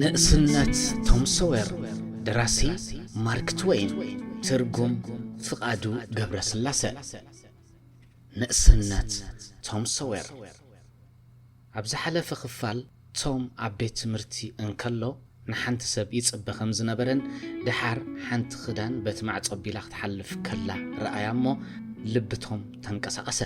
ንእስነት ቶም ሶዌር። ደራሲ ማርክ ትወይን። ትርጉም ፍቓዱ ገብረስላሰ። ንእስነት ቶም ሶዌር። ኣብ ዝሓለፈ ክፋል፣ ቶም ኣብ ቤት ትምህርቲ እንከሎ ንሓንቲ ሰብ ይጽበ ከም ዝነበረን፣ ደሓር ሓንቲ ክዳን በቲ ማዕጾ ኣቢላ ክትሓልፍ ከላ ረኣያ እሞ፣ ልቢ ቶም ተንቀሳቐሰ።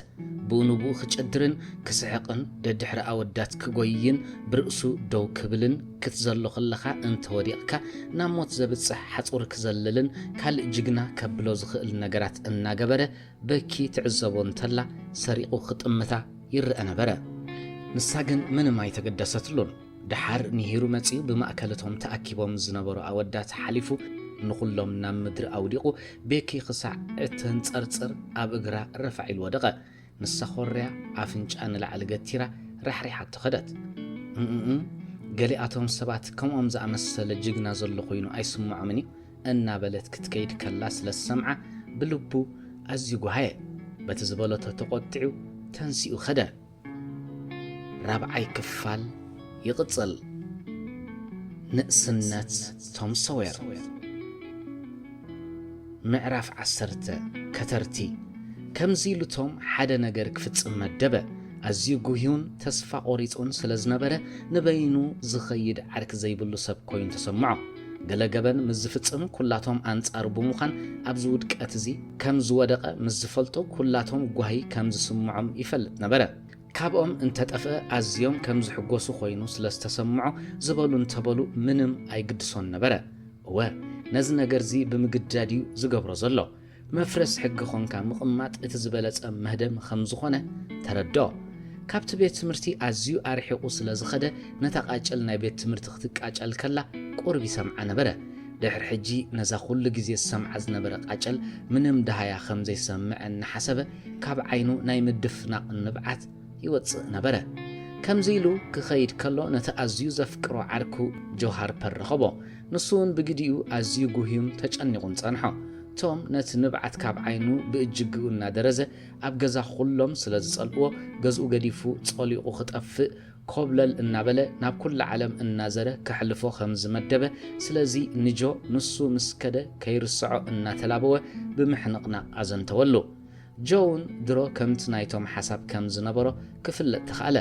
ብኡ ንብኡ ክጭድርን ክስሕቕን፣ ደድሕሪ ኣወዳት ክጎይይን ብርእሱ ደው ክብልን፣ ክትዘሎ ከለኻ እንተወዲቕካ ናብ ሞት ዘብጽሕ ሓጹር ክዘልልን ካልእ ጅግና ከብሎ ዝኽእል ነገራት እናገበረ፣ በኪ ትዕዘቦ እንተላ ሰሪቑ ክጥምታ ይረአ ነበረ። ንሳ ግን ምንም ኣይተገደሰትሉን። ደሓር ንሂሩ መጺኡ ብማእከል እቶም ተኣኪቦም ዝነበሩ ኣወዳት ሓሊፉ ንኹሎም ናብ ምድሪ ኣውዲቑ ቤኪ ክሳዕ እተንጸርጽር ኣብ እግራ ረፋዕ ኢሉ ወደቐ። ንሳ ኮርያ ኣፍንጫ ንላዕሊ ገቲራ ራሕሪሓቶ ከደት። እምእም፣ ገሊኣቶም ሰባት ከምኦም ዝኣመሰለ ጅግና ዘሎ ኮይኑ ኣይስምዖምን እዩ እናበለት ክትከይድ ከላ ስለ ዝሰምዓ ብልቡ ኣዝዩ ጓሃየ። በቲ ዝበለቶ ተቖጢዑ ተንሲኡ ከደ። ራብዓይ ክፋል ይቕጽል። ንእስነት ቶም ሶዌር። ምዕራፍ ዓሰርተ። ከተርቲ። ከምዚ ኢሉ ቶም ሓደ ነገር ክፍጽም መደበ። ኣዝዩ ጉህዩን ተስፋ ቆሪጹን ስለ ዝነበረ፣ ንበይኑ ዝኸይድ ዓርኪ ዘይብሉ ሰብ ኮይኑ ተሰምዖ። ገለ ገበን ምስ ዝፍጽም፣ ኩላቶም ኣንጻሩ ብምዃን፣ ኣብዚ ውድቀት እዚ ከም ዝወደቐ ምስ ዝፈልጡ፣ ኩላቶም ጓሂ ከም ዝስምዖም ይፈልጥ ነበረ። ካብኦም እንተጠፍአ ኣዝዮም ከም ዝሕጎሱ ኮይኑ ስለ ዝተሰምዖ፣ ዝበሉ እንተበሉ ምንም ኣይግድሶን ነበረ። እወ፣ ነዚ ነገርዚ ብምግዳድ እዩ ዝገብሮ ዘሎ። መፍረስ ሕጊ ኾንካ ምቕማጥ እቲ ዝበለጸ መህደም ከም ዝኾነ ተረድኦ። ካብቲ ቤት ትምህርቲ ኣዝዩ ኣርሒቑ ስለ ዝኸደ፣ ነታ ቃጭል ናይ ቤት ትምህርቲ ክትቃጨል ከላ ቁሩብ ይሰምዓ ነበረ። ድሕሪ ሕጂ ነዛ ኩሉ ግዜ ዝሰምዓ ዝነበረ ቃጨል ምንም ደሃያ ከም ዘይሰምዐ እናሓሰበ፣ ካብ ዓይኑ ናይ ምድፍናቕ ንብዓት ይወጽእ ነበረ። ከምዚ ኢሉ ክኸይድ ከሎ፣ ነቲ ኣዝዩ ዘፍቅሮ ዓርኩ ጆ ሃርፐር ረኸቦ። ንሱ እውን ብግዲኡ ኣዝዩ ጉህዩን ተጨኒቑን ጸንሖ። ቶም ነቲ ንብዓት ካብ ዓይኑ ብእጅግኡ እናደረዘ፣ ኣብ ገዛ ኩሎም ስለ ዝጸልእዎ፣ ገዝኡ ገዲፉ ጸሊቑ ክጠፍእ ኮብለል እናበለ፣ ናብ ኩላ ዓለም እናዘረ ከሕልፎ ከም ዝመደበ፣ ስለዚ ንጆ ንሱ ምስ ከደ ከይርስዖ እናተላበወ ብምሕንቕናቕ ኣዘንተወሉ። ጆ እውን ድሮ ከምቲ ናይቶም ሓሳብ ከም ዝነበሮ ክፍለጥ ተኻእለ።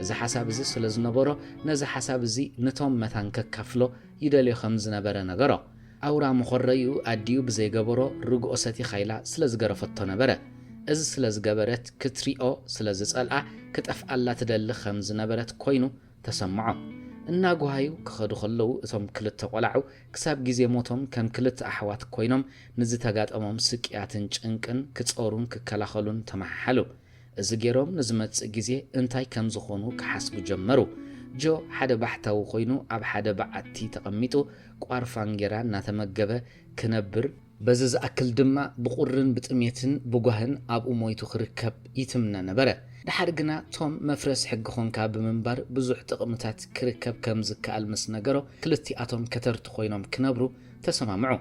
እዚ ሓሳብ እዚ ስለ ዝነበሮ፣ ነዚ ሓሳብ እዚ ንቶም መታን ከካፍሎ ይደልዮ ከም ዝነበረ ነገሮ። ኣውራ መኾረይኡ ኣዲኡ ብዘይገበሮ ርግኦ ሰቲኻ ኢላ ስለ ዝገረፈቶ ነበረ። እዚ ስለ ዝገበረት፣ ክትሪኦ ስለ ዝጸልኣ፣ ክጠፍኣላ ትደሊ ከም ዝነበረት ኮይኑ ተሰምዖ። እናጓሃዩ ክኸዱ ከለዉ፣ እቶም ክልተ ቆላዑ ክሳብ ግዜ ሞቶም ከም ክልተ ኣሕዋት ኮይኖም ንዝተጋጠሞም ስቅያትን ጭንቅን ክጸሩን ክከላኸሉን ተመሓሓሉ። እዚ ገይሮም ንዝመጽእ ግዜ እንታይ ከም ዝኾኑ ክሓስቡ ጀመሩ። ጆ ሓደ ባሕታዊ ኮይኑ ኣብ ሓደ በዓቲ ተቐሚጡ ቋርፋ እንጌራ እናተመገበ ክነብር፣ በዚ ዝኣክል ድማ ብቑርን ብጥሜትን ብጓህን ኣብኡ ሞይቱ ክርከብ ይትምነ ነበረ። ደሓር ግና ቶም መፍረስ ሕጊ ኾንካ ብምንባር ብዙሕ ጥቕምታት ክርከብ ከም ዝከኣል ምስ ነገሮ፣ ክልቲኣቶም ከተርቲ ኮይኖም ክነብሩ ተሰማምዑ።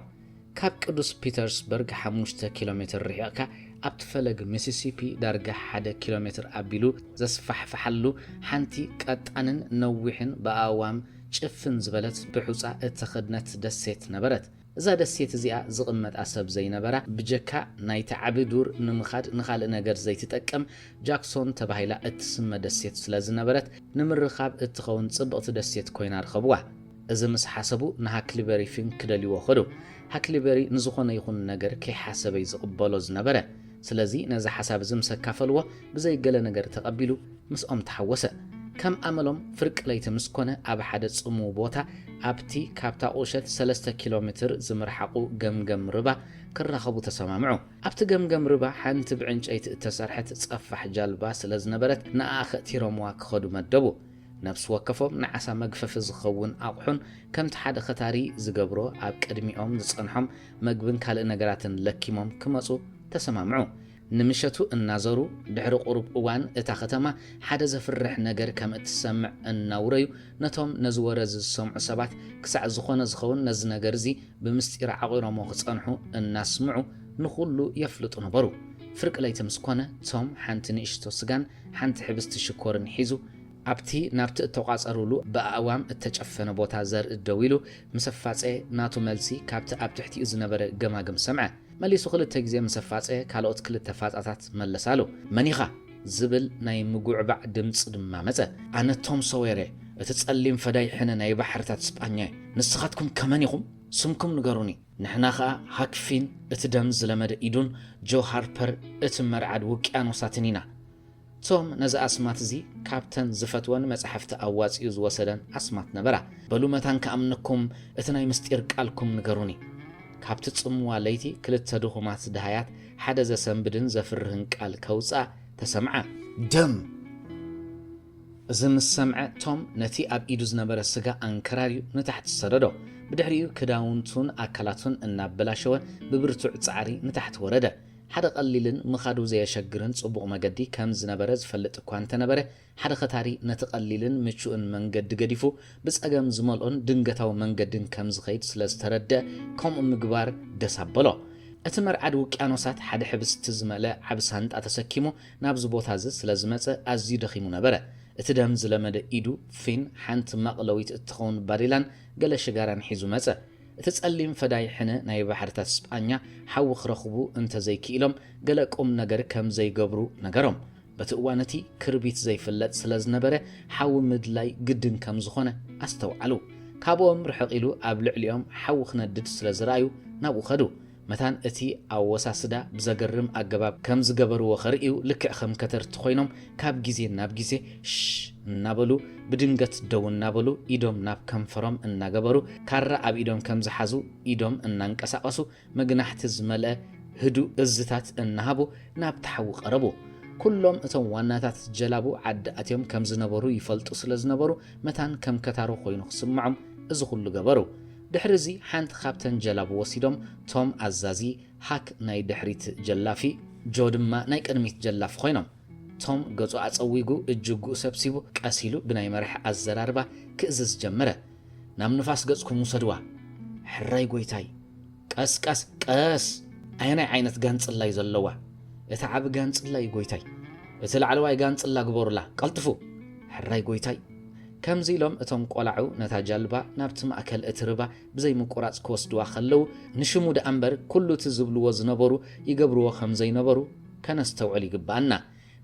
ካብ ቅዱስ ፒተርስበርግ ሓሙሽተ ኪሎ ሜትር ርሒቕካ፣ ኣብቲ ፈለግ ሚሲሲፒ ዳርጋ ሓደ ኪሎ ሜትር ኣቢሉ ዘስፋሕፍሓሉ ሓንቲ ቀጣንን ነዊሕን ብኣእዋም ጭፍን ዝበለት ብሑጻ እተኸድነት ደሴት ነበረት። እዛ ደሴት እዚኣ ዝቕመጣ ሰብ ዘይነበራ፣ ብጀካ ናይቲ ዓቢ ዱር ንምኻድ ንኻልእ ነገር ዘይትጠቅም ጃክሶን ተባሂላ እትስመ ደሴት ስለ ዝነበረት፣ ንምርኻብ እትኸውን ጽብቕቲ ደሴት ኮይና ረኸብዋ። እዚ ምስ ሓሰቡ ንሃክሊበሪ ፊንክ ክደልይዎ ኸዱ። ሃክሊበሪ ንዝኾነ ይኹን ነገር ከይሓሰበ እዩ ዝቕበሎ ዝነበረ። ስለዚ ነዚ ሓሳብ እዚ ምስ ኣካፈልዎ፣ ብዘይ ገለ ነገር ተቐቢሉ ምስኦም ተሓወሰ። ከም ኣመሎም ፍርቂ ለይቲ ምስ ኮነ፣ ኣብ ሓደ ጽምው ቦታ፣ ኣብቲ ካብታ ቁሸት ሰለስተ ኪሎ ሜትር ዝምርሓቑ ገምገም ርባ ክራኸቡ ተሰማምዑ። ኣብቲ ገምገም ርባ ሓንቲ ብዕንጨይቲ እተሰርሐት ጸፋሕ ጃልባ ስለ ዝነበረት፣ ንኣኣ ከእቲሮምዋ ክኸዱ መደቡ። ነፍሲ ወከፎም ንዓሳ መግፈፊ ዝኸውን ኣቑሑን ከምቲ ሓደ ከታሪ ዝገብሮ ኣብ ቅድሚኦም ዝጸንሖም መግብን ካልእ ነገራትን ለኪሞም ክመጹ ተሰማምዑ። ንምሸቱ እናዘሩ ድሕሪ ቁሩብ እዋን እታ ከተማ ሓደ ዘፍርሕ ነገር ከም እትሰምዕ እናውረዩ፣ ነቶም ነዚ ወረ እዚ ዝሰምዑ ሰባት ክሳዕ ዝኾነ ዝኸውን ነዚ ነገር እዚ ብምስጢር ዓቒሮሞ ክጸንሑ እናስምዑ ንኹሉ የፍልጡ ነበሩ። ፍርቂ ለይቲ ምስ ኮነ፣ ቶም ሓንቲ ንእሽቶ ስጋን ሓንቲ ሕብስቲ ሽኮርን ሒዙ፣ ኣብቲ ናብቲ እተቋጸሩሉ ብኣእዋም እተጨፈነ ቦታ ዘርኢ ደው ኢሉ ምስ ኣፋጸየ፣ ናቱ መልሲ ካብቲ ኣብ ትሕቲኡ ዝነበረ ገማግም ሰምዐ። መሊሱ ክልተ ግዜ ምስ ኣፋጸየ፣ ካልኦት ክልተ ፋጻታት መለሳሉ። "መን ኢኻ?" ዝብል ናይ ምጉዕባዕ ድምጺ ድማ መጸ። "ኣነ ቶም ሶዌር እየ፣ እቲ ጸሊም ፈዳይ ሕነ ናይ ባሕርታት ስጳኛ እየ። ንስኻትኩም ከመን ኢኹም? ስምኩም ንገሩኒ?" "ንሕና ኸኣ ሃክ ፊን፣ እቲ ደም ዝለመደ ኢዱን ጆ ሃርፐር፣ እቲ መርዓድ ውቅያኖሳትን ኢና።" ቶም ነዚ ኣስማት እዚ ካብተን ዝፈትወን መጻሕፍቲ ኣዋጺኡ ዝወሰደን ኣስማት ነበራ። "በሉ መታን ክኣምነኩም፣ እቲ ናይ ምስጢር ቃልኩም ንገሩኒ።" ካብቲ ጽምዋ ለይቲ ክልተ ድኹማት ደሃያት ሓደ ዘሰንብድን ዘፍርህን ቃል ከውጽኣ ተሰምዓ። "ደም!" እዚ ምስ ሰምዐ፣ ቶም ነቲ ኣብ ኢዱ ዝነበረ ስጋ ኣንከራርዩ ንታሕቲ ሰደዶ። ብድሕሪኡ ክዳውንቱን ኣካላቱን እናበላሸወ ብብርቱዕ ጻዕሪ ንታሕቲ ወረደ። ሓደ ቀሊልን ምኻዱ ዘየሸግርን ጽቡቕ መገዲ ከም ዝነበረ ዝፈልጥ እኳ እንተነበረ፣ ሓደ ኸታሪ ነቲ ቀሊልን ምቹእን መንገዲ ገዲፉ፣ ብጸገም ዝመልኦን ድንገታዊ መንገድን ከም ዝኸይድ ስለ ዝተረድአ፣ ከምኡ ምግባር ደስ ኣበሎ። እቲ መርዓድ ውቅያኖሳት ሓደ ሕብስቲ ዝመልአ ዓቢ ሳንጣ ተሰኪሙ ናብዚ ቦታ እዚ ስለ ዝመጸ፣ ኣዝዩ ደኺሙ ነበረ። እቲ ደም ዝለመደ ኢዱ ፊን ሓንቲ መቕለዊት እትኸውን ባዴላን ገለ ሽጋራን ሒዙ መጸ። እቲ ጸሊም ፈዳይ ሕነ ናይ ባሕርታት ስጳኛ ሓዊ ክረኽቡ እንተ ዘይክኢሎም፣ ገለ ቁም ነገር ከም ዘይገብሩ ነገሮም። በቲ እዋን እቲ ክርቢት ዘይፍለጥ ስለ ዝነበረ፣ ሓዊ ምድላይ ግድን ከም ዝኾነ ኣስተውዓሉ። ካብኦም ርሕቕ ኢሉ ኣብ ልዕሊኦም ሓዊ ክነድድ ስለ ዝረኣዩ፣ ናብኡ ኸዱ። መታን እቲ ኣወሳስዳ ብዘገርም ኣገባብ ከም ዝገበርዎ ኸርእዩ፣ ልክዕ ከም ከተርቲ ኮይኖም ካብ ግዜ ናብ ግዜ ሽሽ እናበሉ፣ ብድንገት ደው እናበሉ፣ ኢዶም ናብ ከንፈሮም እናገበሩ፣ ካራ ኣብ ኢዶም ከም ዝሓዙ ኢዶም እናንቀሳቐሱ፣ መግናሕቲ ዝመልአ ህዱእ እዝታት እናሃቡ ናብቲ ሓዊ ቀረቡ። ኩሎም እቶም ዋናታት ጀላቡ ዓዲ ኣትዮም ከም ዝነበሩ ይፈልጡ ስለ ዝነበሩ፣ መታን ከም ከታሮ ኮይኑ ክስምዖም እዚ ኩሉ ገበሩ። ድሕሪ እዚ ሓንቲ ካብተን ጀላቡ ወሲዶም፣ ቶም ኣዛዚ፣ ሃክ ናይ ድሕሪት ጀላፊ፣ ጆ ድማ ናይ ቅድሚት ጀላፊ ኮይኖም። ቶም ገጹ ኣጸዊጉ እጅጉ ሰብሲቡ ቀስ ኢሉ ብናይ መራሒ ኣዘራርባ ክእዝዝ ጀመረ። "ናብ ንፋስ ገጽኩም ውሰድዋ!" "ሕራይ ጎይታይ!" "ቀስ ቀስ ቀስ!" "ኣየናይ ዓይነት ጋንጽላ እዩ ዘለዋ?" "እቲ ዓቢ ጋንጽላ እዩ ጎይታይ!" "እቲ ላዕለዋይ ጋንጽላ ግበሩላ ቀልጥፉ!" "ሕራይ ጎይታይ!" ከምዚ ኢሎም እቶም ቆላዑ ነታ ጃልባ ናብቲ ማእከል እቲ ርባ ብዘይ ምቁራጽ ክወስድዋ ከለዉ፣ ንሽሙ ደኣ እምበር ኩሉ እቲ ዝብልዎ ዝነበሩ ይገብርዎ ከም ዘይነበሩ ከነስተውዕል ይግብኣና።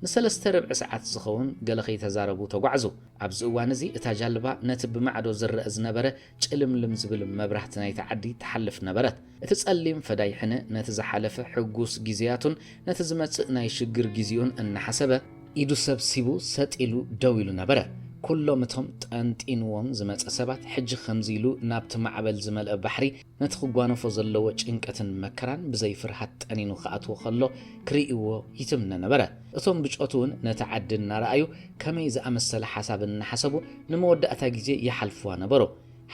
ንሰለስተ ርብዒ ሰዓት ዝኸውን ገለ ከይተዛረቡ ተጓዕዙ። ኣብዚ እዋን እዚ እታ ጃልባ ነቲ ብማዕዶ ዝረአ ዝነበረ ጭልምልም ዝብል መብራህቲ ናይቲ ዓዲ ትሓልፍ ነበረት። እቲ ጸሊም ፈዳይ ሕነ ነቲ ዝሓለፈ ሕጉስ ግዜያቱን ነቲ ዝመጽእ ናይ ሽግር ግዜኡን እናሓሰበ፣ ኢዱ ሰብሲቡ ሰጥ ኢሉ ደው ኢሉ ነበረ። ኩሎም እቶም ጠንጢንዎም ዝመጸ ሰባት ሕጂ ከምዚ ኢሉ ናብቲ ማዕበል ዝመልአ ባሕሪ ነቲ ክጓነፎ ዘለዎ ጭንቀትን መከራን ብዘይ ፍርሃት ጠኒኑ ክኣትዎ ከሎ ክርእይዎ ይትምነ ነበረ። እቶም ብጾቱ እውን ነቲ ዓዲ እናረኣዩ ከመይ ዝኣመሰለ ሓሳብ እናሓሰቡ ንመወዳእታ ግዜ ይሓልፍዋ ነበሩ።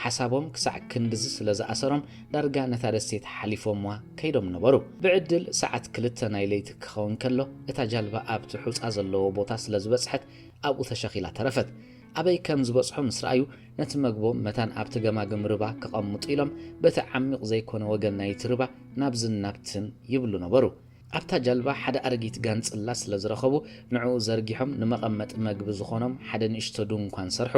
ሓሳቦም ክሳዕ ክንድዚ ስለ ዝኣሰሮም ዳርጋ ነታ ደሴት ሓሊፎምዋ ከይዶም ነበሩ። ብዕድል ሰዓት ክልተ ናይ ለይቲ ክኸውን ከሎ እታ ጃልባ ኣብቲ ሑጻ ዘለዎ ቦታ ስለ ዝበጽሐት ኣብኡ ተሸኺላ ተረፈት። ኣበይ ከም ዝበጽሑ ምስ ረኣዩ ነቲ መግቦም መታን ኣብቲ ገማግም ርባ ከቐምጡ ኢሎም በቲ ዓሚቕ ዘይኮነ ወገን ናይቲ ርባ ናብዝን ናብትን ይብሉ ነበሩ። ኣብታ ጃልባ ሓደ ኣረጊት ጋንጽላ ስለ ዝረኸቡ ንዕኡ ዘርጊሖም ንመቐመጢ መግቢ ዝኾኖም ሓደ ንእሽቶ ድንኳን ሰርሑ።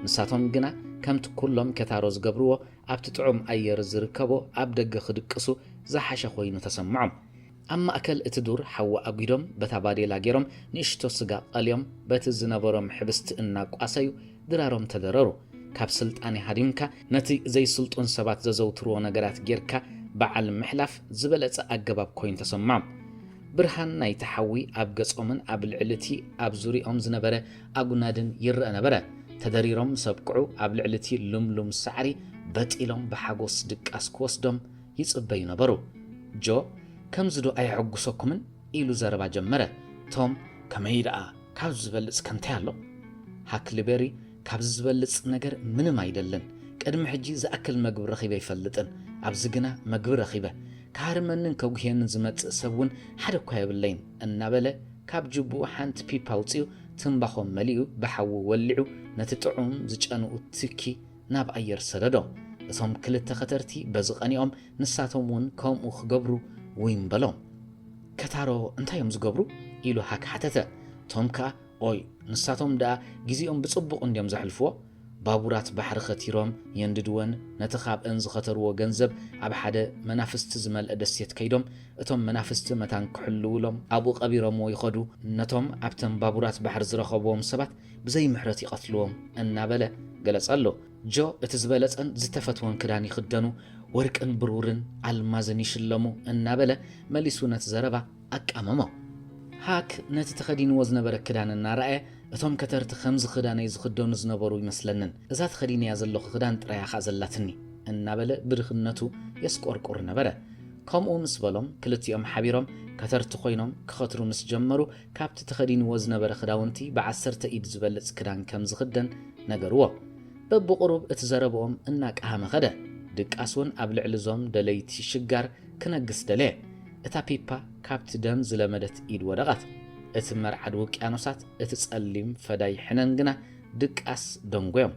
ንሳቶም ግና ከምቲ ኩሎም ከታሮ ዝገብርዎ ኣብቲ ጥዑም ኣየር ዝርከቦ ኣብ ደገ ክድቅሱ ዝሓሸ ኮይኑ ተሰምዖም። ኣብ ማእከል እቲ ዱር ሓዊ ኣጒዶም በታ ባዴላ ገይሮም ንእሽቶ ስጋ ቀልዮም በቲ ዝነበሮም ሕብስቲ እናቋሰዩ ድራሮም ተደረሩ። ካብ ስልጣኔ ሃዲምካ ነቲ ዘይስልጡን ሰባት ዘዘውትርዎ ነገራት ጌርካ በዓል ምሕላፍ ዝበለጸ ኣገባብ ኮይኑ ተሰምዖም። ብርሃን ናይቲ ሓዊ ኣብ ገጾምን ኣብ ልዕሊ እቲ ኣብ ዙርያኦም ዝነበረ ኣጉናድን ይረአ ነበረ። ተደሪሮም ምስ ኣብቅዑ ኣብ ልዕሊ እቲ ልምሉም ሳዕሪ በጥ ኢሎም ብሓጎስ ድቃስ ክወስዶም ይጽበዩ ነበሩ። ጆ ከምዚ ዶ ኣየሐጉሰኩምን? ኢሉ ዘረባ ጀመረ። ቶም ከመይ ደኣ ካብዚ ዝበልጽ ከ እንታይ ኣሎ? ሃክልበሪ ካብዚ ዝበልጽ ነገር ምንም ኣይደልን። ቅድሚ ሕጂ ዝኣክል መግቢ ረኺበ ኣይፈልጥን። ኣብዚ ግና መግቢ ረኺበ። ክሃርመንን ከጉህየንን ዝመጽእ ሰብ እውን ሓደ እኳ የብለይን እናበለ ካብ ጅብኡ ሓንቲ ፒፕ ኣውጺኡ ትንባኾ መሊኡ ብሓዊ ወሊዑ ነቲ ጥዑም ዝጨንኡ ትኪ ናብ ኣየር ሰደዶ። እቶም ክልተ ኸተርቲ በዚ ቀኒኦም ንሳቶም እውን ከምኡ ክገብሩ ዊም በሎም። "ከታሮ እንታይ እዮም ዝገብሩ?" ኢሉ ሃክ ሓተተ። ቶም ከኣ፣ "ኦይ፣ ንሳቶም ደኣ ግዜኦም ብጽቡቕ እንድዮም ዘሕልፍዎ? ባቡራት ባሕሪ ከቲሮም የንድድወን፣ ነቲ ካብአን ዝኸተርዎ ገንዘብ ኣብ ሓደ መናፍስቲ ዝመልአ ደሴት ከይዶም፣ እቶም መናፍስቲ መታን ክሕልውሎም ኣብኡ ቀቢሮምዎ ይኸዱ። ነቶም ኣብተን ባቡራት ባሕሪ ዝረኸብዎም ሰባት ብዘይ ምሕረት ይቐትልዎም" እናበለ ገለጸ ኣሎ። ጆ እቲ ዝበለጸን ዝተፈትወን ክዳን ይኽደኑ፣ ወርቅን ብሩርን ኣልማዝን ይሽለሙ እናበለ መሊሱ ነቲ ዘረባ ኣቃመሞ። ሃክ ነቲ ተኸዲንዎ ዝነበረ ክዳን እናረኣየ፣ "እቶም ከተርቲ ከምዚ ክዳነይ ዝኽደኑ ዝነበሩ ይመስለንን፣ እዛ ተኸዲነያ ዘለኹ ክዳን ጥራያ ኸኣ ዘላትኒ" እናበለ ብድኽነቱ የስቆርቁር ነበረ። ከምኡ ምስ በሎም፣ ክልቲኦም ሓቢሮም ከተርቲ ኮይኖም ክኸትሩ ምስ ጀመሩ፣ ካብቲ ተኸዲንዎ ዝነበረ ክዳውንቲ ብዓሰርተ ኢድ ዝበልጽ ክዳን ከም ዝኽደን ነገርዎ። በብቑሩብ እቲ ዘረብኦም እናቀሃመ ኸደ። ድቃስ እውን ኣብ ልዕሊ እዞም ደለይቲ ሽጋር ክነግስ ደለየ። እታ ፒፓ ካብቲ ደም ዝለመደት ኢድ ወደቓት። እቲ መርዓድ ውቅያኖሳት፣ እቲ ጸሊም ፈዳይ ሕነን ግና ድቃስ ደንጎዮም።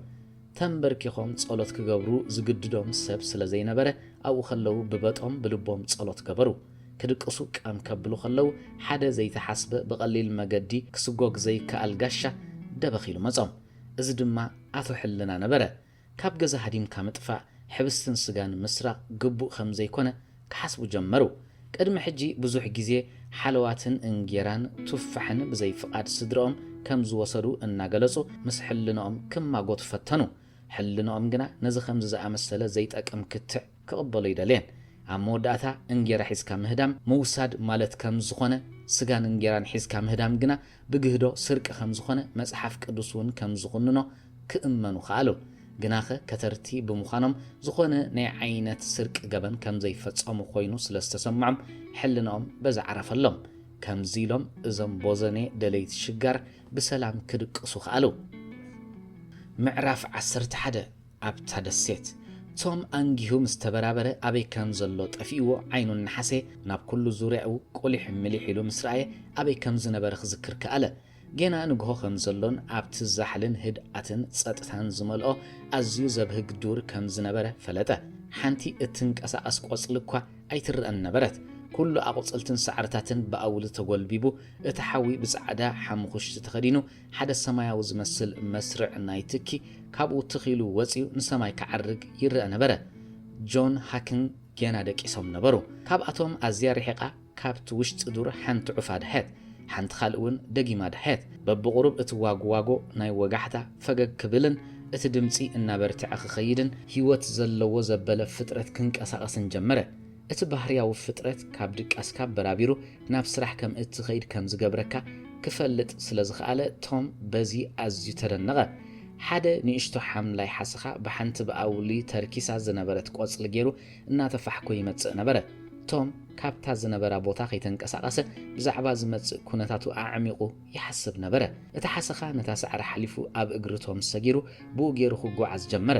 ተንበርኪኾም ጸሎት ክገብሩ ዝግድዶም ሰብ ስለ ዘይነበረ፣ ኣብኡ ከለዉ ብበጦም ብልቦም ጸሎት ገበሩ። ክድቅሱ ቀም ከብሉ ከለዉ፣ ሓደ ዘይተሓስበ ብቐሊል መገዲ ክስጎግ ዘይከኣል ጋሻ ደበኽ ኢሉ መጾም። እዚ ድማ ኣቶ ሕልና ነበረ። ካብ ገዛ ሃዲምካ ምጥፋእ፣ ሕብስትን ስጋን ምስራቕ ግቡእ ከም ዘይኮነ ክሓስቡ ጀመሩ። ቅድሚ ሕጂ ብዙሕ ግዜ ሓለዋትን እንጌራን ቱፋሕን ብዘይ ፍቓድ ስድርኦም ከም ዝወሰዱ እናገለጹ ምስ ሕልንኦም ክማጎቱ ፈተኑ። ሕልንኦም ግና ነዚ ከምዚ ዝኣመሰለ ዘይጠቅም ክትዕ ክቕበሎ ኣይደለየን። ኣብ መወዳእታ እንጌራ ሒዝካ ምህዳም ምውሳድ ማለት ከም ዝኾነ፣ ስጋን እንጌራን ሒዝካ ምህዳም ግና ብግህዶ ስርቂ ከም ዝኾነ፣ መጽሓፍ ቅዱስ እውን ከም ዝኹንኖ ክእመኑ ከኣሉ። ግናኸ ከተርቲ ብምዃኖም ዝኾነ ናይ ዓይነት ስርቂ ገበን ከም ዘይፈጸሙ ኮይኑ ስለ ዝተሰምዖም፣ ሕልንኦም በዚ ዓረፈሎም። ከምዚ ኢሎም እዞም ቦዘኔ ደለይቲ ሽጋር ብሰላም ክድቅሱ ከኣሉ። ምዕራፍ ዓሰርተ ሓደ። ኣብታ ደሴት። ቶም ኣንጊሁ ምስ ተበራበረ፣ ኣበይ ከም ዘሎ ጠፊእዎ፣ ዓይኑ እናሓሰየ ናብ ኩሉ ዙርያኡ ቁሊሕ ምሊሕ ኢሉ ምስ ረኣየ፣ ኣበይ ከም ዝነበረ ክዝክር ከኣለ። ጌና ንግሆ ከም ዘሎን ኣብቲ ዛሕልን ህድኣትን ጸጥታን ዝመልኦ ኣዝዩ ዘብህግ ዱር ከም ዝነበረ ፈለጠ። ሓንቲ እትንቀሳቐስ ቆጽሊ እኳ ኣይትረኣን ነበረት። ኩሉ ኣቑጽልትን ሳዕርታትን ብኣውሊ ተጎልቢቡ፣ እቲ ሓዊ ብጻዕዳ ሓሙኹሽቲ ተኸዲኑ፣ ሓደ ሰማያዊ ዝመስል መስርዕ ናይ ትኪ ካብኡ ትኽ ኢሉ ወጺኡ ንሰማይ ክዓርግ ይረኣ ነበረ። ጆን ሃክን ጌና ደቂሶም ነበሩ። ካብኣቶም ኣዝያ ርሒቓ ካብቲ ውሽጢ ዱር ሓንቲ ዑፍ ኣድሐት፣ ሓንቲ ካልእ እውን ደጊማ ኣድሐት። በብቑሩብ እቲ ዋጉዋጎ ናይ ወጋሕታ ፈገግ ክብልን እቲ ድምጺ እናበርትዐ ክኸይድን፣ ህይወት ዘለዎ ዘበለ ፍጥረት ክንቀሳቐስን ጀመረ። እቲ ባህርያዊ ፍጥረት ካብ ድቃስካ በራቢሩ ናብ ስራሕ ከም እትኸይድ ከም ዝገብረካ ክፈልጥ ስለ ዝኸኣለ፣ ቶም በዚ ኣዝዩ ተደነቐ። ሓደ ንእሽቶ ሓምላይ ሓሰኻ ብሓንቲ ብኣውሊ ተርኪሳ ዝነበረት ቆጽሊ ገይሩ እናተፋሕኮ ይመጽእ ነበረ። ቶም ካብታ ዝነበራ ቦታ ከይተንቀሳቐሰ ብዛዕባ ዝመጽእ ኩነታቱ ኣዕሚቑ ይሓስብ ነበረ። እቲ ሓሰኻ ነታ ሳዕሪ ሓሊፉ ኣብ እግሪ ቶም ሰጊሩ ብኡ ገይሩ ክጓዓዝ ጀመረ።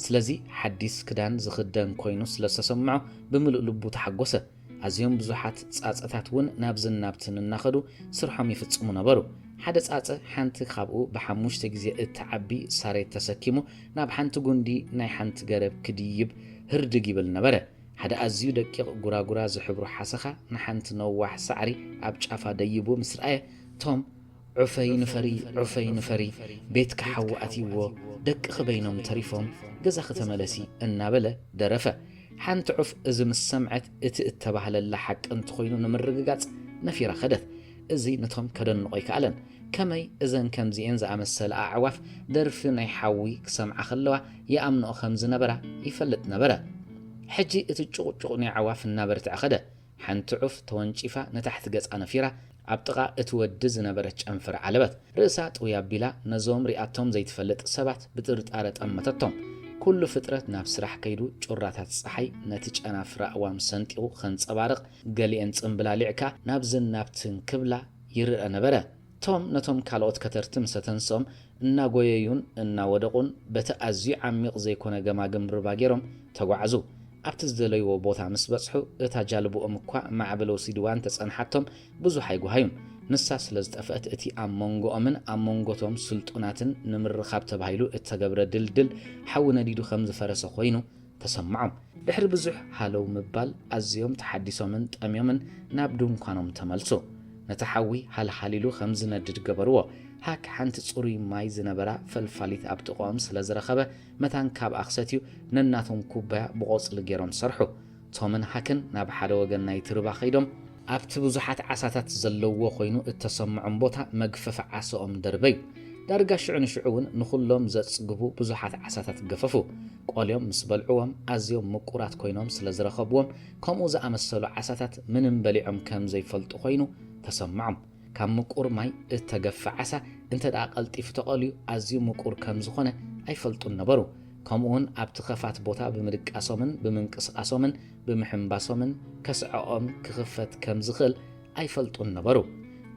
ስለዚ ሓዲስ ክዳን ዝኽደን ኮይኑ ስለ ዝተሰምዖ ብምሉእ ልቡ ተሓጎሰ። ኣዝዮም ብዙሓት ጻጸታት እውን ናብዝን ናብትን እናኸዱ ስርሖም ይፍጽሙ ነበሩ። ሓደ ጻጸ ሓንቲ ካብኡ ብሓሙሽተ ግዜ እትዓቢ ሳሬት ተሰኪሙ ናብ ሓንቲ ጉንዲ ናይ ሓንቲ ገረብ ክድይብ ህርድግ ይብል ነበረ። ሓደ ኣዝዩ ደቂቕ ጉራጉራ ዝሕብሩ ሓሰኻ ንሓንቲ ነዋሕ ሳዕሪ ኣብ ጫፋ ደይቡ ምስ ረኣየ፣ ቶም "ዑፈይ ንፈሪ፣ ዑፈይ ንፈሪ፣ ቤትኪ ሓዊ ኣትይዎ፣ ደቅኺ በይኖም ተሪፎም፣ ገዛኺ ተመለሲ" እናበለ ደረፈ። ሓንቲ ዑፍ እዚ ምስ ሰምዐት፣ እቲ እተባህለላ ሓቂ እንተኾይኑ ንምርግጋጽ ነፊራ ኸደት። እዚ ነቶም ከደንቖ ኣይከኣለን። ከመይ እዘን ከምዚኤን ዝኣመሰላ ኣዕዋፍ ደርፊ ናይ ሓዊ ክሰምዓ ኸለዋ ይኣምንኦ ከም ዝነበራ ይፈልጥ ነበረ። ሕጂ እቲ ጭቑጭቑ ናይ ኣዕዋፍ እናበርትዐ ኸደ። ሓንቲ ዑፍ ተወንጪፋ ንታሕቲ ገጻ ነፊራ፣ ኣብ ጥቓ እቲ ወዲ ዝነበረት ጨንፈር ዓለበት። ርእሳ ጥውይ ኣቢላ ነዞም ሪኣቶም ዘይትፈልጥ ሰባት ብጥርጣረ ጠመተቶም። ኩሉ ፍጥረት ናብ ስራሕ ከይዱ፣ ጩራታት ጸሓይ ነቲ ጨናፍር ኣእዋም ሰንጢቑ ከንጸባርቕ፣ ገሊኤን ጽምብላሊዕካ ናብዝን ናብትን ክብላ ይርአ ነበረ። ቶም ነቶም ካልኦት ከተርቲ ምስ ኣተንስኦም፣ እናጎየዩን እናወደቑን በቲ ኣዝዩ ዓሚቕ ዘይኮነ ገማግም ርባ ገይሮም ተጓዕዙ። ኣብቲ ዝደለይዎ ቦታ ምስ በጽሑ፣ እታ ጃልብኦም እኳ ማዕበል ወሲድዋ እንተጸንሓቶም፣ ብዙሕ ኣይጓሃዩን። ንሳ ስለ ዝጠፍአት፣ እቲ ኣብ መንጎኦምን ኣብ መንጎቶም ስልጡናትን ንምርኻብ ተባሂሉ እተገብረ ድልድል ሓዊ ነዲዱ ከም ዝፈረሰ ኮይኑ ተሰምዖም። ድሕሪ ብዙሕ ሃለው ምባል ኣዝዮም ተሓዲሶምን ጠምዮምን ናብ ድንኳኖም ተመልሱ። ነቲ ሓዊ ሃልሃሊሉ ከም ዝነድድ ገበርዎ። ሃክ ሓንቲ ጽሩይ ማይ ዝነበራ ፈልፋሊት ኣብ ጥቕኦም ስለ ዝረኸበ፣ መታን ካብኣ ክሰትዩ ነናቶም ኩባያ ብቖጽሊ ገይሮም ሰርሑ። ቶምን ሃክን ናብ ሓደ ወገን ናይቲ ርባ ከይዶም፣ ኣብቲ ብዙሓት ዓሳታት ዘለዎ ኮይኑ እተሰምዖም ቦታ መግፈፊ ዓሳኦም ደርበዩ። ዳርጋ ሽዑ ንሽዑ እውን ንኹሎም ዘጽግቡ ብዙሓት ዓሳታት ገፈፉ። ቆልዮም ምስ በልዕዎም ኣዝዮም ምቁራት ኮይኖም ስለ ዝረኸብዎም፣ ከምኡ ዝኣመሰሉ ዓሳታት ምንም በሊዖም ከም ዘይፈልጡ ኮይኑ ተሰምዖም። ካብ ምቁር ማይ እተገፈ ዓሳ እንተ ደኣ ቀልጢፉ ተቐልዩ ኣዝዩ ምቁር ከም ዝኾነ ኣይፈልጡን ነበሩ። ከምኡውን ኣብቲ ኸፋት ቦታ ብምድቃሶምን ብምንቅስቓሶምን ብምሕንባሶምን ከስዐኦም ክኽፈት ከም ዝኽእል ኣይፈልጡን ነበሩ።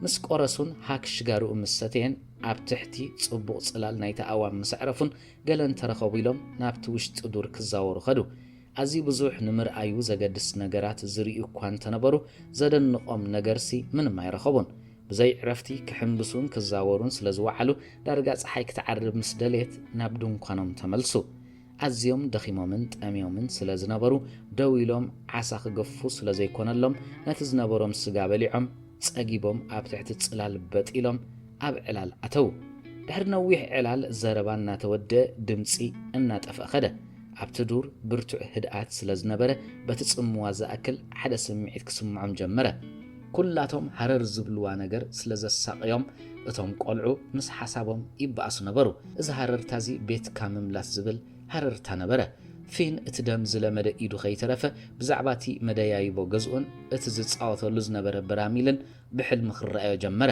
ምስ ቆረሱን ሃክ ሽጋርኡ ምስ ሰተየን ኣብ ትሕቲ ጽቡቕ ጽላል ናይቲ ኣእዋም ምስ ኣዕረፉን ገለ እንተረኸቡ ኢሎም ናብቲ ውሽጢ ዱር ክዛወሩ ከዱ። ኣዝዩ ብዙሕ ንምርኣዩ ዘገድስ ነገራት ዝርእዩ እኳ እንተነበሩ፣ ዘደንቖም ነገርሲ ምንም ኣይረኸቡን። ብዘይ ዕረፍቲ ክሕንብሱን ክዛወሩን ስለ ዝወዓሉ፣ ዳርጋ ጸሓይ ክትዓርብ ምስ ደለየት ናብ ድንኳኖም ተመልሱ። ኣዝዮም ደኺሞምን ጠምዮምን ስለ ዝነበሩ፣ ደው ኢሎም ዓሳ ክገፉ ስለ ዘይኮነሎም፣ ነቲ ዝነበሮም ስጋ በሊዖም፣ ጸጊቦም ኣብ ትሕቲ ጽላል በጥ ኢሎም ኣብ ዕላል ኣተዉ። ድሕሪ ነዊሕ ዕላል ዘረባ እናተወደአ ድምጺ እናጠፍአ ኸደ። ኣብቲ ዱር ብርቱዕ ህድኣት ስለ ዝነበረ፣ በቲ ጽምዋ ዝኣክል ሓደ ስምዒት ክስምዖም ጀመረ። ኩላቶም ሃረር ዝብልዋ ነገር ስለ ዘሳቕዮም፣ እቶም ቆልዑ ምስ ሓሳቦም ይበኣሱ ነበሩ። እዚ ሃረርታ እዚ ቤትካ ምምላስ ዝብል ሃረርታ ነበረ። ፊን እቲ ደም ዝለመደ ኢዱ ከይተረፈ ብዛዕባ እቲ መደያይቦ ገዝኡን እቲ ዝጻወተሉ ዝነበረ በራሚልን ብሕልሚ ክረኣዮ ጀመረ።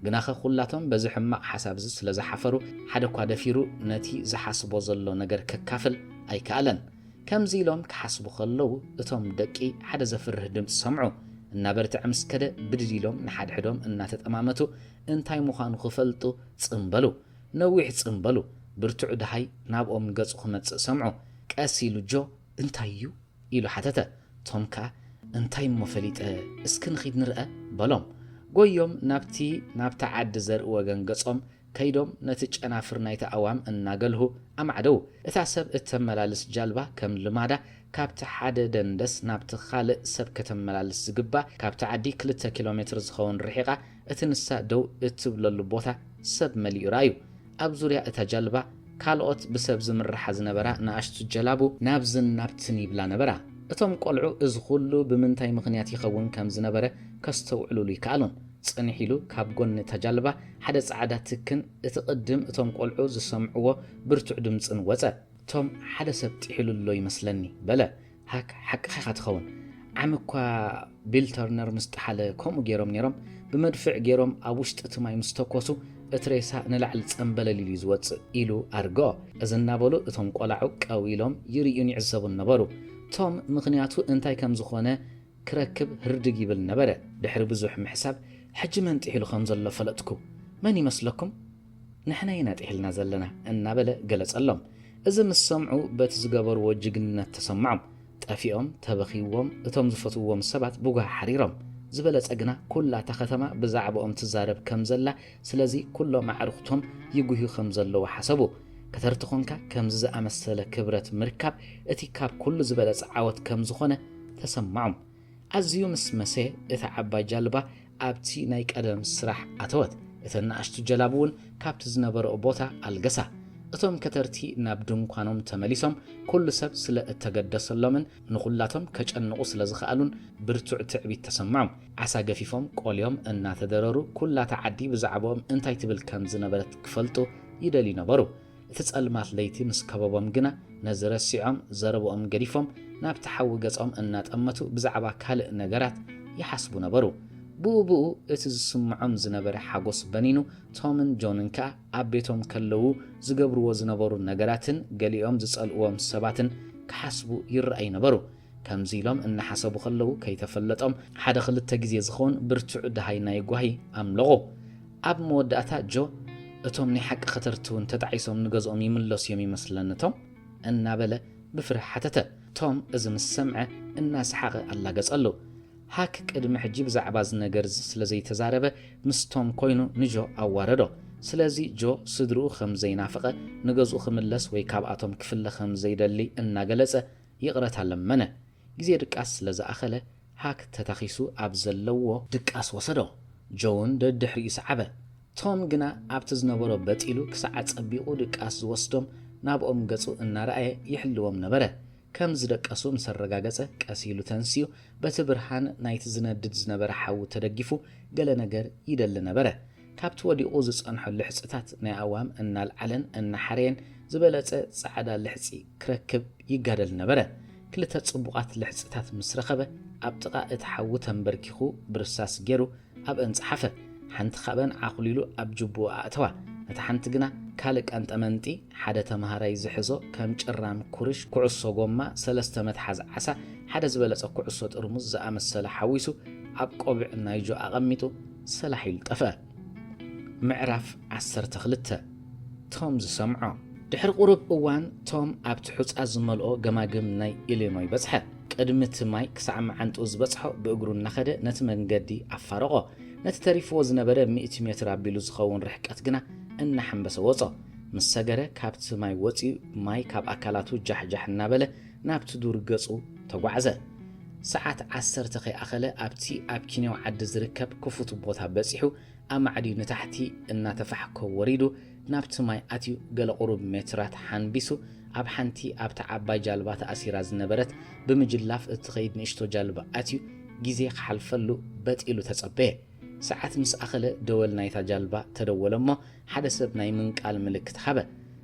ግናኸ ኩላቶም በዚ ሕማቕ ሓሳብ እዚ ስለ ዝሓፈሩ፣ ሓደ እኳ ደፊሩ ነቲ ዝሓስቦ ዘሎ ነገር ከካፍል ኣይከኣለን። ከምዚ ኢሎም ክሓስቡ ከለዉ፣ እቶም ደቂ ሓደ ዘፍርህ ድምጺ ሰምዑ። እናበርትዐ ምስ ከደ፣ ብድድ ኢሎም ንሓድሕዶም እናተጠማመቱ እንታይ ምዃኑ ክፈልጡ ጽም በሉ። ነዊሕ ጽም በሉ። ብርቱዕ ደሃይ ናብኦም ገጹ ክመጽእ ሰምዑ። ቀስ ኢሉ ጆ፣ "እንታይ እዩ?" ኢሉ ሓተተ። ቶም ከኣ፣ "እንታይ እሞ ፈሊጠ፣ እስኪ ንኺድ ንርአ" በሎም። ጎዮም ናብቲ ናብታ ዓዲ ዘርኢ ወገን ገጾም ከይዶም ነቲ ጨናፍር ናይቲ ኣእዋም እናገልሁ ኣማዕደዉ። እታ ሰብ እተመላልስ ጃልባ ከም ልማዳ ካብቲ ሓደ ደንደስ ናብቲ ካልእ ሰብ ከተመላልስ ዝግባ፣ ካብቲ ዓዲ ክልተ ኪሎ ሜትር ዝኸውን ርሒቓ እቲ ንሳ ደው እትብለሉ ቦታ ሰብ መሊኡ ረኣዩ። ኣብ ዙርያ እታ ጃልባ ካልኦት ብሰብ ዝምርሓ ዝነበራ ንኣሽቱ ጀላቡ ናብዝን ናብትን ይብላ ነበራ። እቶም ቆልዑ እዚ ኩሉ ብምንታይ ምኽንያት ይኸውን ከም ዝነበረ ከስተውዕሉሉ ይከኣሉን። ጽንሕ ኢሉ ካብ ጎኒ እታ ጃልባ ሓደ ጻዕዳ ትክን እቲ ቅድም እቶም ቆልዑ ዝሰምዕዎ ብርቱዕ ድምጽን ወጸ። ቶም፣ "ሓደ ሰብ ጥሒሉ ኣሎ ይመስለኒ" በለ። ሃክ፣ "ሓቅኻ ኢኻ ትኸውን። ዓሚ እኳ ቢል ተርነር ምስ ጠሓለ ከምኡ ገይሮም ነይሮም። ብመድፍዕ ገይሮም ኣብ ውሽጢ እቲ ማይ ምስ ተኮሱ እቲ ሬሳ ንላዕሊ ጸምበለል ኢሉ እዩ ዝወጽእ" ኢሉ ኣርግኦ። እዚ እናበሉ እቶም ቆላዑ ቀው ኢሎም ይርእዩን ይዕዘቡን ነበሩ። ቶም ምኽንያቱ እንታይ ከም ዝኾነ ክረክብ ህርድግ ይብል ነበረ። ድሕሪ ብዙሕ ምሕሳብ፣ "ሕጂ መን ጥሒሉ ከም ዘሎ ፈለጥኩ። መን ይመስለኩም? ንሕና ኢና ጥሒልና ዘለና" እናበለ ገለጸሎም። እዚ ምስ ሰምዑ በቲ ዝገበርዎ ጅግንነት ተሰምዖም። ጠፊኦም፣ ተበኺዎም፣ እቶም ዝፈትውዎም ሰባት ብጓሂ ሓሪሮም። ዝበለጸ ግና ኩላ እታ ከተማ ብዛዕባኦም ትዛረብ ከም ዘላ፣ ስለዚ ኩሎም ኣዕሩኽቶም ይጉህዩ ከም ዘለዉ ሓሰቡ። ከተርቲ ኾንካ ከምዚ ዝኣመሰለ ክብረት ምርካብ እቲ ካብ ኩሉ ዝበለጸ ዓወት ከም ዝኾነ ተሰምዖም። ኣዝዩ ምስ መሰየ፣ እታ ዓባይ ጃልባ ኣብቲ ናይ ቀደም ስራሕ ኣተወት። እተን ንኣሽቱ ጀላቡ እውን ካብቲ ዝነበረኦ ቦታ ኣልገሳ። እቶም ከተርቲ ናብ ድንኳኖም ተመሊሶም፣ ኩሉ ሰብ ስለ እተገደሰሎምን ንኹላቶም ከጨንቑ ስለ ዝኸኣሉን ብርቱዕ ትዕቢት ተሰምዖም። ዓሳ ገፊፎም ቆልዮም እናተደረሩ፣ ኩላታ ዓዲ ብዛዕባኦም እንታይ ትብል ከም ዝነበረት ክፈልጡ ይደልዩ ነበሩ። እቲ ጸልማት ለይቲ ምስ ከበቦም ግና፣ ነዚ ረሲዖም፣ ዘረብኦም ገዲፎም፣ ናብቲ ሓዊ ገጾም እናጠመቱ ብዛዕባ ካልእ ነገራት ይሓስቡ ነበሩ። ብኡ ብኡ እቲ ዝስምዖም ዝነበረ ሓጎስ በኒኑ፣ ቶምን ጆንን ከኣ ኣብ ቤቶም ከለዉ ዝገብርዎ ዝነበሩ ነገራትን ገሊኦም ዝጸልእዎም ሰባትን ክሓስቡ ይረኣዩ ነበሩ። ከምዚ ኢሎም እናሓሰቡ ከለዉ፣ ከይተፈለጦም ሓደ ክልተ ግዜ ዝኸውን ብርቱዕ ደሃይ ናይ ጓሂ ኣምለቑ። ኣብ መወዳእታ ጆ፣ "እቶም ናይ ሓቂ ከተርቲ እውን ተጣዒሶም ንገዝኦም ይምለሱ እዮም ይመስለኒ፣ ቶም?" እናበለ ብፍርሒ ሓተተ። ቶም እዚ ምስ ሰምዐ እናሰሓቐ ኣላገጸሉ። ሃክ ቅድሚ ሕጂ ብዛዕባ እዚ ነገር እዚ ስለ ዘይተዛረበ፣ ምስ ቶም ኮይኑ ንጆ ኣዋረዶ። ስለዚ ጆ ስድርኡ ከም ዘይናፈቐ፣ ንገዝኡ ክምለስ ወይ ካብኣቶም ክፍለ ከም ዘይደሊ እናገለጸ ይቕረታ ለመነ። ግዜ ድቃስ ስለ ዝኣኸለ፣ ሃክ ተታኺሱ ኣብ ዘለዎ ድቃስ ወሰዶ። ጆውን ደድሕሪኡ ሰዓበ። ቶም ግና ኣብቲ ዝነበሮ በጥ ኢሉ ክሳዕ ኣጸቢቑ ድቃስ ዝወስዶም ናብኦም ገጹ እናረኣየ ይሕልዎም ነበረ። ከም ዝደቀሱ ምስ ኣረጋገጸ፣ ቀስ ኢሉ ተንሲኡ፣ በቲ ብርሃን ናይቲ ዝነድድ ዝነበረ ሓዊ ተደጊፉ ገለ ነገር ይደሊ ነበረ። ካብቲ ወዲቑ ዝጸንሖ ልሕጽታት ናይ ኣዋም እናልዓለን እናሓረየን ዝበለጸ ጻዕዳ ልሕጺ ክረክብ ይጋደል ነበረ። ክልተ ጽቡቓት ልሕጽታት ምስ ረኸበ፣ ኣብ ጥቓ እቲ ሓዊ ተንበርኪኹ ብርሳስ ገይሩ ኣብአን ጸሓፈ። ሓንቲ ካብአን ዓኹሊሉ ኣብ ጅቡኡ ኣእተዋ። እታ ሓንቲ ግና ካልእ ቀንጠመንጢ፣ ሓደ ተማሃራይ ዝሕዞ ከም ጭራም ኩርሽ፣ ኩዕሶ ጎማ፣ ሰለስተ መትሓዚ ዓሳ፣ ሓደ ዝበለጸ ኩዕሶ ጥርሙዝ ዝኣመሰለ ሓዊሱ ኣብ ቆቢዕ ናይ ጆ ኣቐሚጡ ሰላሕ ኢሉ ጠፍአ። ምዕራፍ ዓሰርተ ክልተ። ቶም ዝሰምዖ። ድሕሪ ቁሩብ እዋን ቶም ኣብቲ ሑጻ ዝመልኦ ገማግም ናይ ኢሊኖይ በጽሐ። ቅድሚ እቲ ማይ ክሳዕ መዓንጥኡ ዝበጽሖ ብእግሩ እናኸደ ነቲ መንገዲ ኣፋረቖ። ነቲ ተሪፍዎ ዝነበረ ሚእቲ ሜትር ኣቢሉ ዝኸውን ርሕቀት ግና እናሓንበሰ ወጾ። ምስ ሰገረ ካብቲ ማይ ወጺኡ ማይ ካብ ኣካላቱ ጃሕጃሕ እናበለ ናብቲ ዱር ገጹ ተጓዕዘ። ሰዓት ዓሰርተ ከይኣኸለ ኣብቲ ኣብ ኪንዮ ዓዲ ዝርከብ ክፉት ቦታ በጺሑ ኣማዕድዩ ንታሕቲ እናተፋሕኮ ወሪዱ ናብቲ ማይ ኣትዩ ገለ ቁሩብ ሜትራት ሓንቢሱ ኣብ ሓንቲ ኣብታ ዓባይ ጃልባ ተኣሲራ ዝነበረት ብምጅላፍ እትኸይድ ንእሽቶ ጃልባ ኣትዩ ግዜ ክሓልፈሉ በጥ ኢሉ ተጸበየ። ሰዓት ምስ ኣኸለ ደወል ናይታ ጃልባ ተደወለ እሞ ሓደ ሰብ ናይ ምንቃል ምልክት ሃበ።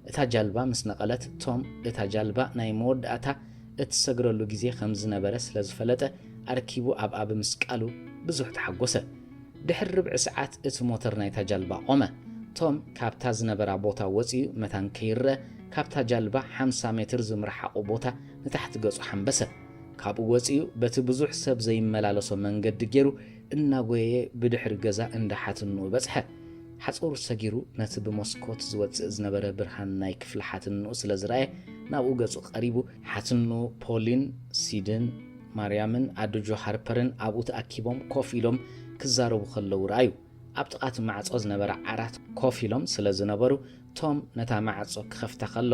እታ ጃልባ ምስ ነቐለት ቶም እታ ጃልባ ናይ መወዳእታ እትሰግረሉ ግዜ ከም ዝነበረ ስለ ዝፈለጠ ኣርኪቡ ኣብኣ ብምስቃሉ ብዙሕ ተሓጎሰ። ድሕሪ ርብዒ ሰዓት እቲ ሞተር ናይታ ጃልባ ቆመ። ቶም ካብታ ዝነበራ ቦታ ወጺኡ መታን ከይረአ ካብታ ጃልባ ሓምሳ ሜትር ዝምርሓቑ ቦታ ንታሕቲ ገጹ ሓንበሰ። ካብኡ ወጺኡ በቲ ብዙሕ ሰብ ዘይመላለሶ መንገዲ ገይሩ እናጎየየ ብድሕሪ ገዛ እንዳ ሓትንኡ በጽሐ። ሓጹር ሰጊሩ ነቲ ብመስኮት ዝወጽእ ዝነበረ ብርሃን ናይ ክፍሊ ሓትንኡ ስለ ዝረኣየ ናብኡ ገጹ ቀሪቡ። ሓትንኡ ፖሊን፣ ሲድን ማርያምን ኣዶ ጆ ሃርፐርን ኣብኡ ተኣኪቦም ኮፍ ኢሎም ክዛረቡ ከለዉ ረኣዩ። ኣብ ጥቓ እቲ ማዕጾ ዝነበረ ዓራት ኮፍ ኢሎም ስለ ዝነበሩ ቶም ነታ ማዕጾ ክኸፍታ ከሎ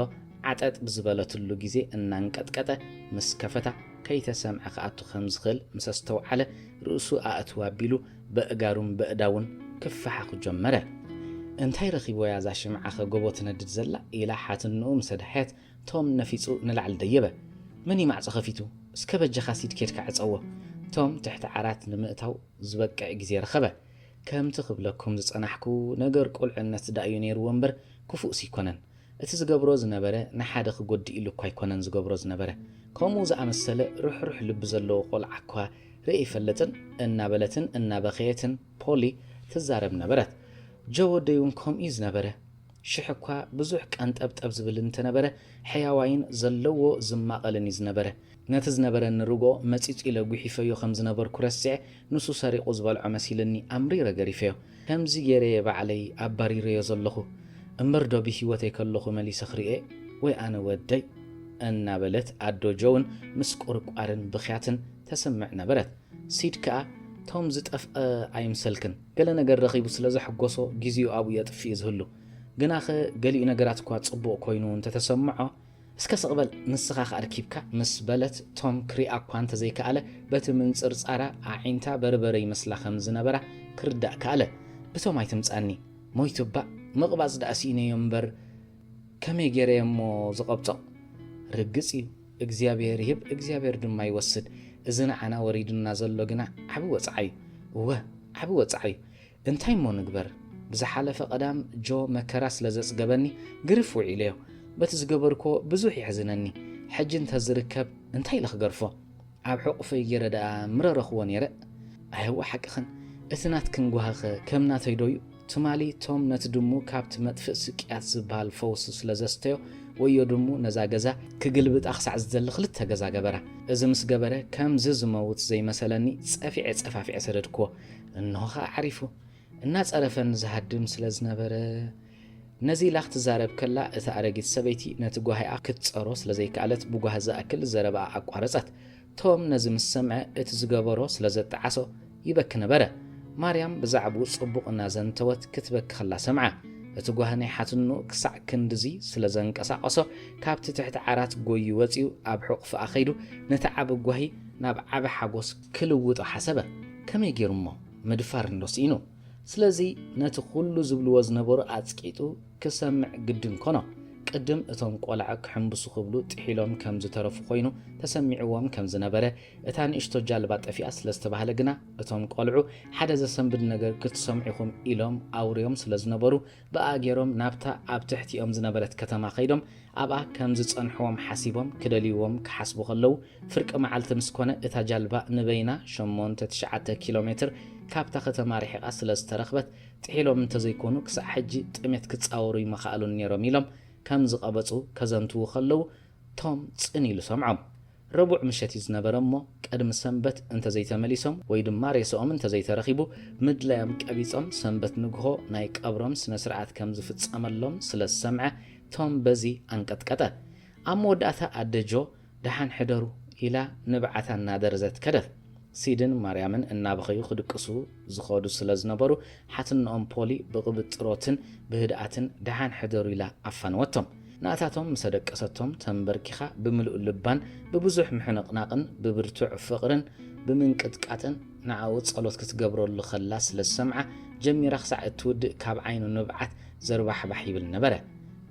ዓጠጥ ብዝበለትሉ ግዜ እናንቀጥቀጠ ምስ ከፈታ ከይተሰምዐ ክኣቱ ከም ዝኽእል ምስ ኣስተውዓለ ርእሱ ኣእትው ኣቢሉ በእጋሩን በእዳውን ክፈሓኹ ጀመረ። እንታይ ረኺብወያ እዛ ሽምዓኸ ጎቦ ትነድድ ዘላ? ኢላ ሓትንኡ ምስ ኣድሃየት ቶም ነፊጹ ንላዕሊ ደየበ። መን እዩ ማዕጾ ከፊቱ? እስከ በጃኻ ሲድ ኬድካ ዕጸዎ። ቶም ትሕቲ ዓራት ንምእታው ዝበቅዕ ግዜ ረኸበ። ከምቲ ክብለኩም ዝጸናሕኩ ነገር ቁልዕነት ደኣ እዩ ነይርዎ እምበር ክፉእስ ኣይኮነን። እቲ ዝገብሮ ዝነበረ ንሓደ ክጎድእ ኢሉ እኳ ኣይኮነን ዝገብሮ ዝነበረ። ከምኡ ዝኣመሰለ ርሕሩሕ ልቢ ዘለዎ ቆልዓ እኳ ርእየ ኣይፈልጥን እናበለትን እናበኸየትን ፖሊ ትዛረብ ነበረት። ጆ ወደይ እውን ከምኡ እዩ ዝነበረ። ሽሕ እኳ ብዙሕ ቀንጠብጠብ ዝብል እንተነበረ ሕያዋይን ዘለዎ ዝማቐልን እዩ ዝነበረ። ነቲ ዝነበረኒ ርግኦ መጺጹ ኢለ ጉሒፈዮ ከም ዝነበርኩ ረሲዐ ንሱ ሰሪቑ ዝበልዖ መሲልኒ ኣምሪረ ገሪፈዮ። ከምዚ ገይረየ ባዕለይ ኣባሪረዮ ዘለኹ እምበር ዶ ብህይወተይ ከለኹ መሊሰ ክርእየ ወይ ኣነ ወደይ እናበለት ኣዶ ጆውን ምስ ቁርቋርን ብኽያትን ተስምዕ ነበረት። ሲድ ከኣ ቶም ዝጠፍአ ኣይምሰልክን። ገለ ነገር ረኺቡ ስለ ዘሐጎሶ ግዜኡ ኣብኡ የጥፍእ እዩ ዝህሉ። ግናኸ ገሊኡ ነገራት እኳ ጽቡቕ ኮይኑ እንተተሰምዖ፣ እስከ ስቕ በል ንስኻ ከኣ ርኪብካ ምስ በለት ቶም ክሪኣ እኳ እንተዘይከኣለ በቲ ምንጽርጻራ ኣዒንታ በርበረ ይመስላ ከም ዝነበራ ክርዳእ ከኣለ። ብቶም ኣይትምጻኒ። ሞይቱ እባ ምቕባጽ ደኣ ስኢነዮ እምበር ከመይ ገይረ እየ እሞ ዝቐብጾ? ርግጽ እዩ፣ እግዚኣብሔር ይህብ እግዚኣብሔር ድማ ይወስድ። እዚ ንዓና ወሪዱና ዘሎ ግና ዓቢ ወጽዓ እዩ። እወ፣ ዓቢ ወጽዓ እዩ። እንታይ እሞ ንግበር? ብዝሓለፈ ቀዳም ጆ መከራ ስለ ዘጽገበኒ ግርፍ ውዒለዮ። በቲ ዝገበርክዎ ብዙሕ የሕዝነኒ። ሕጂ እንተዝርከብ እንታይ ኢለ ክገርፎ? ኣብ ሕቑፈይ ገይረ ደኣ ምረረኽዎ ነይረ። ኣየዋ ሓቅኽን፣ እቲ ናትክን ጓህኸ ከም ናተይ ዶ እዩ? ትማሊ ቶም ነቲ ድሙ ካብቲ መጥፍእ ስቅያት ዝበሃል ፈውሲ ስለ ዘስተዮ ወዮ ድሙ ነዛ ገዛ ክግልብጣ ክሳዕ ዝደሊ ክልተ ገዛ ገበራ። እዚ ምስ ገበረ ከምዚ ዝመውት ዘይመሰለኒ ጸፊዐ ጸፋፊዐ ሰደድክዎ። እንሆ ኸኣ ዓሪፉ። እናጸረፈኒ ዝሃድም ስለ ዝነበረ ነዚ ኢላ ክትዛረብ ከላ እታ ኣረጊት ሰበይቲ ነቲ ጓሂኣ ክትጸሮ ስለ ዘይከኣለት ብጓሂ ዝኣክል ዘረባኣ ኣቋረጸት። ቶም ነዚ ምስ ሰምዐ እቲ ዝገበሮ ስለ ዘጠዓሶ ይበኪ ነበረ። ማርያም ብዛዕባኡ ጽቡቕ እናዘንተወት ክትበኪ ከላ ሰምዓ። እቲ ጓሂ ናይ ሓትንኡ ክሳዕ ክንድዚ ስለ ዘንቀሳቐሶ፣ ካብቲ ትሕቲ ዓራት ጎዩ ወጺኡ ኣብ ሕቑፍኣ ከይዱ ነቲ ዓቢ ጓሂ ናብ ዓቢ ሓጎስ ክልውጦ ሓሰበ። ከመይ ገይሩ እሞ ምድፋር እንዶ ስኢኑ? ስለዚ ነቲ ኩሉ ዝብልዎ ዝነበሩ ኣጽቂጡ ክሰምዕ ግድን ኮኖ። ቅድም እቶም ቆልዓ ክሕምብሱ ክብሉ ጥሒሎም ከም ዝተረፉ ኮይኑ ተሰሚዕዎም ከም ዝነበረ፣ እታ ንእሽቶ ጃልባ ጠፊኣ ስለ ዝተባህለ ግና እቶም ቆልዑ ሓደ ዘሰንብድ ነገር ክትሰምዑ ኢኹም ኢሎም ኣውርዮም ስለ ዝነበሩ ብኣ ገይሮም ናብታ ኣብ ትሕቲኦም ዝነበረት ከተማ ከይዶም ኣብኣ ከም ዝጸንሕዎም ሓሲቦም ክደልይዎም ክሓስቡ ከለዉ ፍርቂ መዓልቲ ምስ ኮነ እታ ጃልባ ንበይና ሸሞንተ ትሽዓተ ኪሎ ሜትር ካብታ ከተማ ርሒቓ ስለ ዝተረኽበት ጥሒሎም እንተዘይኮኑ ክሳዕ ሕጂ ጥሜት ክጻወሩ ይመኻእሉን ነይሮም ኢሎም ከም ዝቐበጹ ከዘንትዉ ከለዉ ቶም ጽን ኢሉ ሰምዖም። ረቡዕ ምሸት እዩ ዝነበረ እሞ ቅድሚ ሰንበት እንተዘይተመሊሶም ወይ ድማ ሬስኦም እንተዘይተረኺቡ ምድላዮም ቀቢጾም ሰንበት ንግሆ ናይ ቀብሮም ስነ ስርዓት ከም ዝፍጸመሎም ስለ ዝሰምዐ ቶም በዚ ኣንቀጥቀጠ። ኣብ መወዳእታ ኣደ ጆ ደሓን ሕደሩ ኢላ ንብዓታ እናደረዘት ከደት። ሲድን ማርያምን እናበኸዩ ክድቅሱ ዝኸዱ ስለ ዝነበሩ ሓትንኦም ፖሊ ብቕብጥሮትን ብህድኣትን ደሓን ሕደሩ ኢላ ኣፋነወቶም። ናታቶም ምስ ኣደቀሰቶም ተንበርኪኻ ብምሉእ ልባን ብብዙሕ ምሕንቕናቕን ብብርቱዕ ፍቕርን ብምንቅጥቃጥን ንዓኡ ጸሎት ክትገብረሉ ከላ ስለ ዝሰምዓ ጀሚራ ክሳዕ እትውድእ ካብ ዓይኑ ንብዓት ዘርባሕባሕ ይብል ነበረ።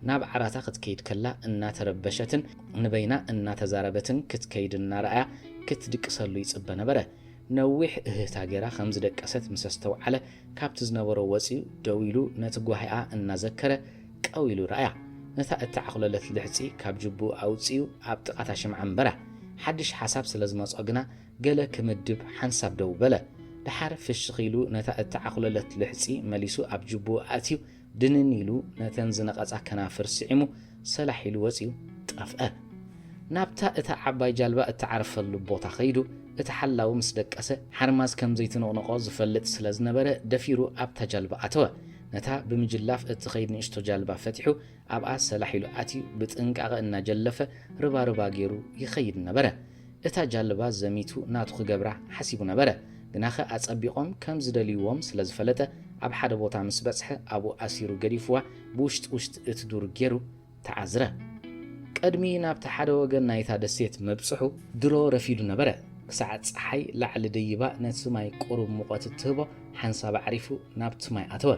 ናብ ዓራታ ክትከይድ ከላ እናተረበሸትን ንበይና እናተዛረበትን ክትከይድ እናረኣያ ክትድቅሰሉ ይጽበ ነበረ። ነዊሕ እህህታ ገይራ ከም ዝደቀሰት ምስ ኣስተውዓለ ካብቲ ዝነበሮ ወጺኡ ደው ኢሉ ነቲ ጓሂኣ እናዘከረ ቀው ኢሉ ረኣያ። ነታ እተዓኹለለት ልሕጺ ካብ ጅቡኡ ኣውጺኡ ኣብ ጥቓታ ሽምዓ ኣንበራ። ሓድሽ ሓሳብ ስለ ዝመጾ ግና ገለ ክምድብ ሓንሳብ ደው በለ። ደሓር ፍሽኽ ኢሉ ነታ እተዓኹለለት ልሕጺ መሊሱ ኣብ ጅቡኡ ኣእትዩ ድንን ኢሉ ነተን ዝነቐጻ ከናፍር ስዒሙ ሰላሕ ኢሉ ወጺኡ ጠፍአ። ናብታ እታ ዓባይ ጃልባ እተዓርፈሉ ቦታ ከይዱ እቲ ሓላዊ ምስ ደቀሰ ሓርማዝ ከም ዘይትንቕንቖ ዝፈልጥ ስለ ዝነበረ ደፊሩ ኣብታ ጃልባ ኣተወ። ነታ ብምጅላፍ እትኸይድ ንእሽቶ ጃልባ ፈቲሑ ኣብኣ ሰላሕ ኢሉ ኣትዩ ብጥንቃቐ እናጀለፈ ርባርባ ገይሩ ይኸይድ ነበረ። እታ ጃልባ ዘሚቱ ናቱ ክገብራ ሓሲቡ ነበረ። ግናኸ ኣጸቢቖም ከም ዝደልይዎም ስለ ዝፈለጠ ኣብ ሓደ ቦታ ምስ በጽሐ ኣብኡ ኣሲሩ ገዲፍዋ ብውሽጢ ውሽጢ እቲ ዱር ገይሩ ተዓዝረ። ቅድሚ ናብቲ ሓደ ወገን ናይታ ደሴት ምብጽሑ ድሮ ረፊዱ ነበረ። ክሳዕ ጸሓይ ላዕሊ ደይባ ነቲ ማይ ቁሩብ ሙቐት እትህቦ ሓንሳብ ኣዕሪፉ ናብቲ ማይ ኣተወ።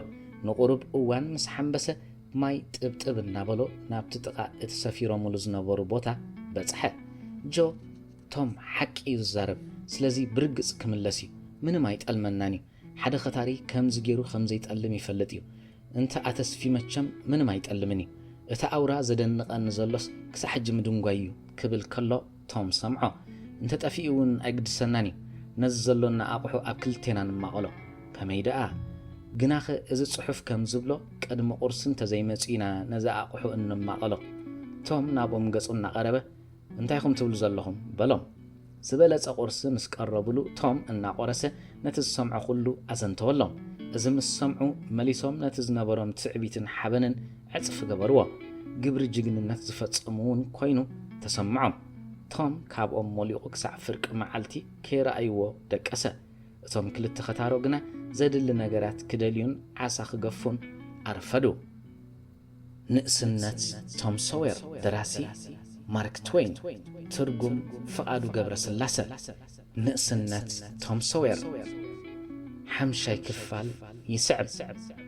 ንቁሩብ እዋን ምስ ሓንበሰ ማይ ጥብጥብ እናበሎ ናብቲ ጥቓ እቲ ሰፊሮምሉ ዝነበሩ ቦታ በጽሐ። ጆ፣ ቶም ሓቂ እዩ ዝዛረብ፣ ስለዚ ብርግጽ ክምለስ እዩ። ምንም ኣይጠልመናን እዩ። ሓደ ኸታሪ ከምዚ ገይሩ ከም ዘይጠልም ይፈልጥ እዩ። እንተ ኣተስፊ መቸም ምንም ኣይጠልምን እዩ። እቲ ኣውራ ዘደንቐኒ ዘሎስ ክሳዕ ሕጂ ምድንጓይ እዩ ክብል ከሎ ቶም ሰምዖ። እንተ ጠፊኡ እውን ኣይግድሰናን እዩ። ነዚ ዘሎና ኣቑሑ ኣብ ክልቴና ንማቐሎ። ከመይ ደኣ? ግናኸ እዚ ጽሑፍ ከም ዝብሎ ቅድሚ ቁርሲ እንተዘይመጺኡ ኢና ነዚ ኣቑሑ እንማቐሎ። ቶም ናብኦም ገጹ እናቐረበ እንታይ ኢኹም ትብሉ ዘለኹም? በሎም። ዝበለጸ ቁርሲ ምስ ቀረቡሉ ቶም እናቆረሰ ነቲ ዝሰምዖ ኩሉ ኣዘንተወሎም። እዚ ምስ ሰምዑ መሊሶም ነቲ ዝነበሮም ትዕቢትን ሓበንን ዕጽፊ ገበርዎ። ግብሪ ጅግንነት ዝፈጸሙ እውን ኮይኑ ተሰምዖም። ቶም ካብኦም ሞሊቑ ክሳዕ ፍርቂ መዓልቲ ከይረኣይዎ ደቀሰ። እቶም ክልተ ኸታሮ ግና ዘድሊ ነገራት ክደልዩን ዓሳ ክገፉን ኣረፈዱ። ንእስነት ቶም ሶዌር። ደራሲ ማርክ ትወይን። ትርጉም ፍቓዱ ገብረስላሰ። ንእስነት ቶም ሶዌር ሓምሻይ ክፋል ይስዕብ።